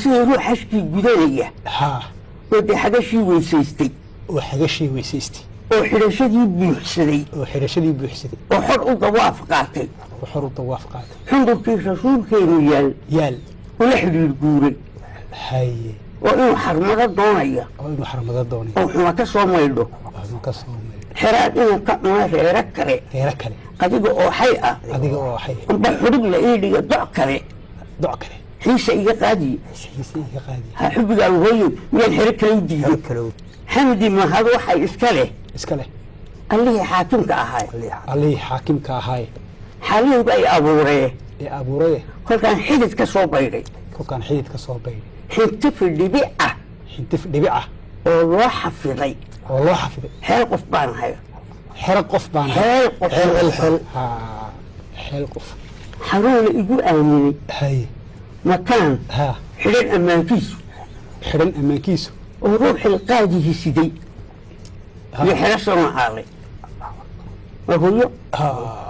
Sidii ruux xashkii gudanaya oo dee xagashii weysaystay, oo xagashii weysaystay, oo xidhashadii buuxsaday, oo xidhashadii buuxsaday, oo xor u dawaaf qaatay, oo xor u dawaaf qaatay, xundurkii rasuulkeenu yaal yaal ula xidhiir guuray, Haye. Oo inuu xarmado doonaya, oo inuu xarmado doonayo, oo xuma ka soo maydho, oo ka soo maydho, xeraad inuu ka cuno reero kale, reero kale, adiga oo xay ah, adiga oo xay, amba xudhug la ii dhiga doc kale, doc kale, xiisa iga qaadiye, xiise iga qaadiye. Ha xubigaagu hooyo miyaan xero kale u diiday? Kale. Xamdi mahad waxay iska leh, iska leh, allihii xaakimka ahaay, allihii xaakimka ahaaye, xaalihii ay abuuree, ee abuuraye, kolkaan xidid ka soo baydhay, kolkaan xidid ka soo baydhay, xintifi dhibic ah, xintif dhibic ah, oo loo xafiday, oo loo xafiday, xeel qof baan ahay. Xero qof baan ahay. Xeel qof. Xeel, xeel. Ha, xeel qof. Xaruuna igu aaminay, makaan xidhan ammaankiisu, xidhan ammaankiisu, oo ruux xilqaadihi siday iyo xero soo caalay waa hooyo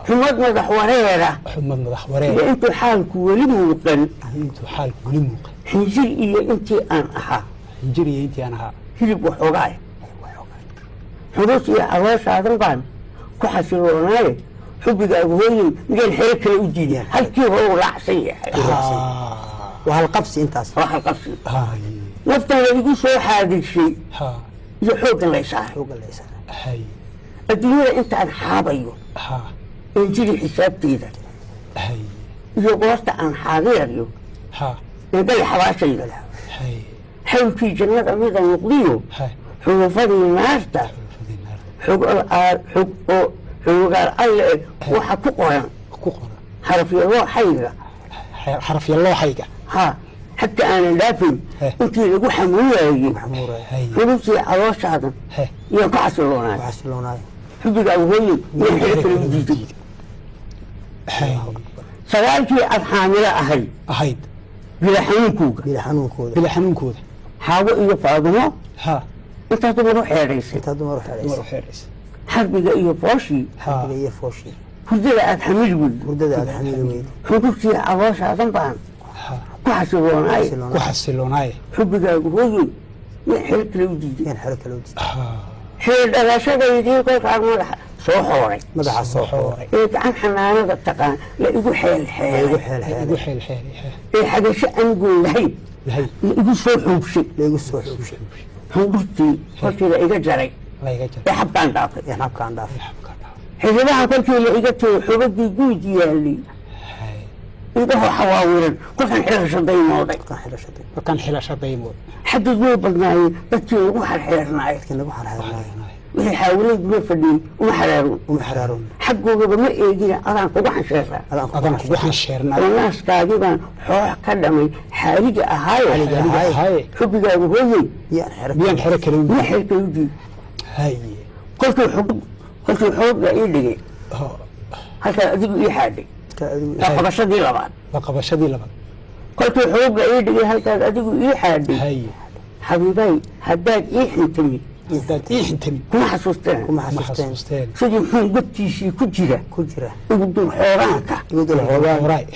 xumad madax wareera, xumad madax iyo wareer, intuu xaalku weli muuqan, iyo intuu xaalku weli muuqan, xinjir iyo intii aan ahaa, xinjir iyo intii aan ahaa, hilib waxoogaay xurus iyo calooshaadan baan ku xasiloonaaye, xubigaagu hooyey miyaan xero kale u diiday? Halkii hore u raacsan yahay. Waa halqabsi intaas. Waa halqabsi. Haye. Naftan la igu soo xaadirshay iyo xooggan lay saaray, xooga la saaray, adduunyada intaan xaabayo, een jiri xisaabteeda, iyo goorta aan xaadirayo, ee gali xabaashayda, xawlkii jannada mida noqdiyo, xulufadii naarta, xulufadii naarta, xog xog oo xogogaal alle eh waxa ku qoran, ku qoran, xarafyaloo xayga, xarafyalooxayga, ha xagta aanan dhaafin, intii lagu xamuurayey, xamuuraya, xuluftii calooshaadan iyaan ku xasiloonaay, ku xasiloonaay, xubigaagu hooyey miyaan xero kale u diiday? 9kii aad xaamilo ahayd, ahayd, bila xanuunkooga, bila xanuunkooda, bila xanuunkooda, Xaawo iyo Faadumo, intaas dumar u xeedhaysay, intaa dumar u dumar xeedhaysay, u xeedhaysay, xarbiga iyo fooshii, xarbiga iyo fooshii, hurdada aad xamili weydo, hurdada aad xamili weydo, xuruftii calooshaadan baan ku xasiloonaay, ku xasiloonaaye, xubigaagu hooyey miyaan xero kale u diiday? Miyaan xero kale u diiday? Xeer dhalashadaydii kolkaan madaxa soo xooray, madaxa soo xooray, ee gacan xanaanada taqaan la igu xeel la igu xeelay, xeel igu xeelay, xeel xeelay, ee xagasho anigoon lahayn, lahayn, la igu soo xuubshay, la igu soo xuubshay, xundhurtii kolkii la iga jaray, layga jaray, ee xabkaan dhaafay, ee xabkaan dhaafay, xabka dhaafay, xidibaha kolkii la iga tegay, xubadii guud yaalay, indhahoo xawaawiran kolkaan xirasho daymooday, kolkaan xirashaday, markaan xilasha daymood, xaggay way badnaayeen dadkii lagu xarxeernaay, dadkii lagu xarxeernaay, wixii xaawilay uma fadhiyin, uma xaraaroon, uma xaraaroon, xaggoogaba ma eegina adaan kugu xansheeraa, adaan adaan kugu xansheernay, oo naaskaagii baan xoox ka dhamay xaaliga ahaaye, xaaliga ahaaye, xubbigaagu hooyey miyaan xero miyaan xero kale u ma diiday? xerka u diiday? Kolkii xog kolkii xoogga ii dhigay, halkaa adigu ii xaadhay, ka adigu waa qabashadii labaad, waa qabashadii labaad, kolkii xoogga ii dhigay halkaad adigu ii xaadhay, xabiibay haddaad ii xintamid, haddaad ii xintamin, kuma xasuusteen, kuma ma xasuusteen, xasuusteen, sidii xun godkiisii ku jira, ku jira, igu dul xoogaanka, igu dul xoogaan, horaay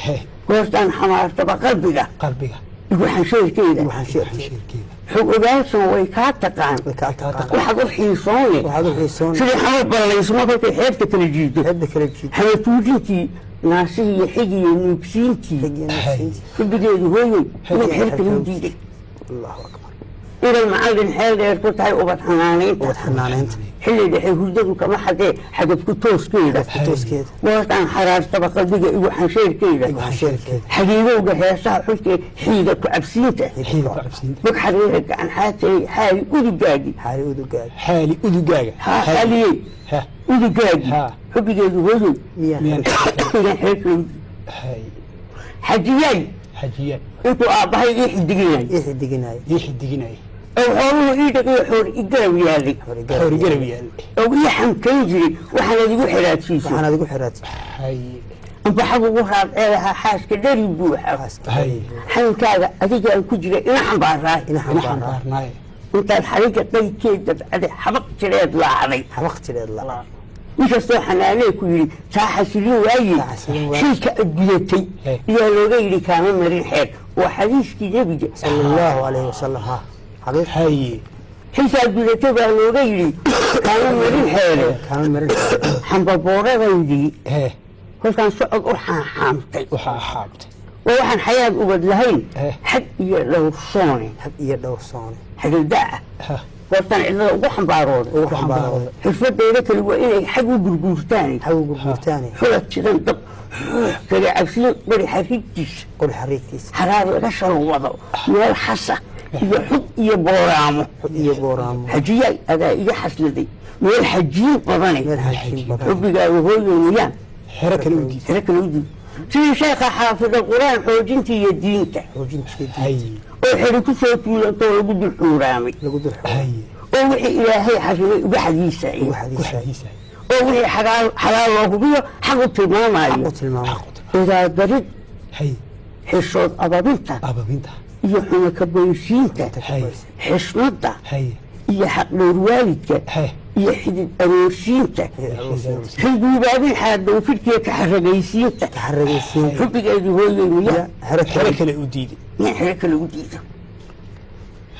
goortaan xamaartaba qalbiga, qalbiga, igu xansheerkeeda, igu xansheerkeeda, xansheerkeeda, xog ogaalsan way kaa taqaan, way kaa taqaan, waxaad u xiisoone, waxaad u xiisoon, sidii xamar ballaysmo kolkay xeebta kala jiido, xeebta kala jiid, xamatuujintii naasihii iyo xigiyo nuugsiintii, xigiyo nuugsiintii, xubbigeedu hooyey inay xeer kale u diiday? Allahu akbar. Inay macallin xeel dheer ku tahay ubad xanaanaynta, ubad xanaanaynta, xilli dhexe hurdadu kama xadee xagabku tooskeeda, xagabku tooskeeda, goortaan xaraartaba qalbiga igu xansheerkeeda, igu xansheerkeeda, xagiigowga heesaha xulkee xiida ku cabsiinta, xiida ku cabsiinta, bog xariira gacan xaatay xaali udugaagi, xaali udugaagi, xaali udugaaga, haa xaaliyey udugaagi, xubbigeedu hooyey miyaan miyaan inaan xeer kale u diiday? Xajiyaay, xajiyaay, intuu aabbahay ii xidiginayay, ii xidiginayay, ii xidiginayay, oo xooluhu ii dhaqiyo xoor igarab yaalay, xoor igarab yaalay, oo ii xamkayn jiray waxaanaad igu xeraadsiiso, waxaanaad igu xeraadsiiso, amba xag ugu raadcee lahaa xaaska dheri buuxa, xankaaga adigaan ku jira ina xambaaraay, ina ina xambaarnaay, xambaarnaay, intaad xariga qaydkeed dabcade xabaq jireed laacday, xabaq jireed la, nin kastoo xanaanee ku yidhi taa xasilin waaye, Taa xasilin waaye. Xilka aad gudatay iyaa looga yidhi kaama marin xeer. Waa xadiiskii nebiga. Sala Allahu calayhi wasalam, ha, xaqiiq. Haye. Xisaab gudato baa looga yidhi, kaama marin xeele. Kaama marin. Xambabooradaydi hee kolkaan socod u xaaxaamtay, waxaa xaabtay, waa waxaan xayaad ubad lahayn, xag iyo dhowrsoone, xag iyo dhowrsoone, xagaldaca ha goortaan cidlada ugu xambaarooday, ugu xambaarooday, xirfadeyda kale waa inay xag u gurguurtaan, xag u gurguurtaane, xulad jidan dab kaga cabsiyo bari xariigtiisa, qori xariigtiisa, xaraar laga shalwado meel xasa iyo xud iyo booraamo, xud iyo booraamo, xajiyaay adaa iga xasladay meel xajiin badane, meel xajiin badan, xubbigaaga hooyoonayaan xero kale u diiday, xero kale u diid, sidii sheekha xaafida qur-aan xoojinta iyo diinta, xoojinta diinta, haye oo xeri ku soo tuulantoo lagu dul xuuraamay, lagu dul xuuraamay, haye oo wixii Ilaahay xarimay uga xadiisayay, ugu ku xadiisay, xadiisay, oo wixii xalaal xalaal loo hubiyo xaq u tilmaamayo, xaq u tilmaamay, idaadarid, haye xishood ababinta, ababinta, iyo xumo kaboysiinta, haye xishmadda, haye iyo xaq dhowr waalidka, hee iyo xidid aroorsiinta, xilguubaabin xaadowfidhkiyo kaxaragaysiinta, taxaragaysiinta, xubbigeedu hooyeyniya xero xero kale kale u diiday, miyaan xero kale u diido?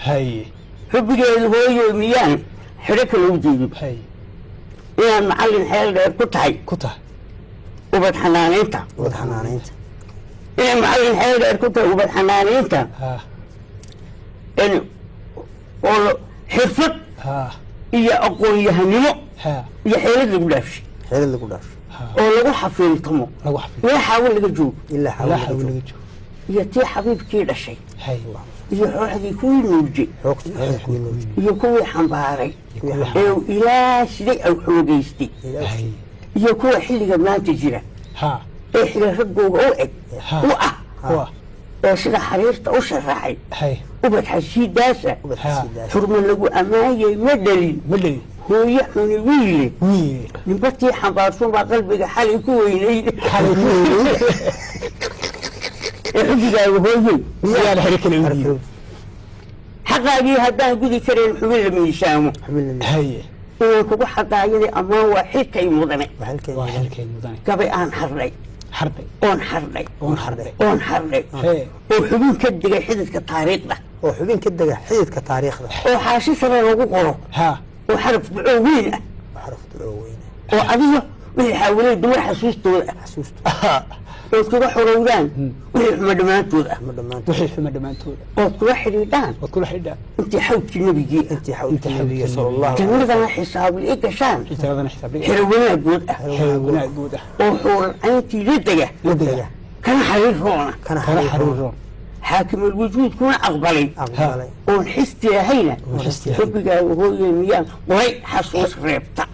Haye. Xubbigeedu hooyoy miyaan xero kale u diido? Haye. Inaan macallin xeel dheer ku tahay ku tahay ubad xanaanaynta, ubad xanaanaynta, inay macallin xeel dheer ku tahay ubad xanaanaynta, ha in oo xirfad ha iyo aqoon-yahanimo ha iyo xeelad lagu dhaafshay, xeelad lagu dhaafsho, ha oo lagu xafiiltamo, lagu xafido, ilaa xaawo laga joogo, ilaa la xawl xawl laga laga joogo, joogo, iyo tii xabiibkii dhashay, haye iyo xooxdii kuwii nuujay, xoogta xoogta kuwii nuujay, iyo kuwii xambaaray kuwii ee ilaa siday aw xoogaystay, haye iyo kuwa xilliga maanta jira ha ee xili raggooga u eg Ha. u ah, wa ee sida xariirta u sharaxay, haye ubad xasiidaasa, ubad Ha. xasiidaas, xurmo lagu ammaanyay ma dhalin, ma dhalin, hooye xuni wiile, wiil, ninbatii xambaarsun baa qalbiga xalay ku weynay, xalay ku weynay, ee xubbigaaga hooyey miyaan xero kale u diiday? Xaqaagii haddaan gudi karayn xubin la miisaamo, xubin la Haye. Inaan kugu xadaayadii ammaan waa xilkay mudane. Waxalkay waa xilkay mudane. Gabay aan xardhay, xardhay, oon xardhay, oon xardhay, oon xardhay, hee oo xubin ka digay xididka taariikhda, oo xubin ka dega xididka taariikhda, oo xaashi sare lagu qoro, ha oo xaraf ducoo weyn ah, xaraf duco weyne, oo adiga wixii xaawilay dumar xasuustooda ah, xasuusto, ood kaga xorowdaan wixii xumo dhammaantood ah, ma dhammaantood, wixii xuma dhammaantooda, ood kula xidhiidhaan waad kula xidhaa intii xawdkii nebigii ah, intii xawlka nabiga sala Allahu calayhi jannadana xisaabli i gashaan, xitaabadana xisaab dhiga, xero wanaagood ah, xero wanaagood ah, oo xuuran cayntii la dega, la dega, kana xariir roona, kana kana xariir xariir roon, xaakimul wujuudkuna aqbalay, aqbalay, oon xisti lahayna, oon xisti lahayn. xubbigaaga hooye miyaan qoray xasuus reebta?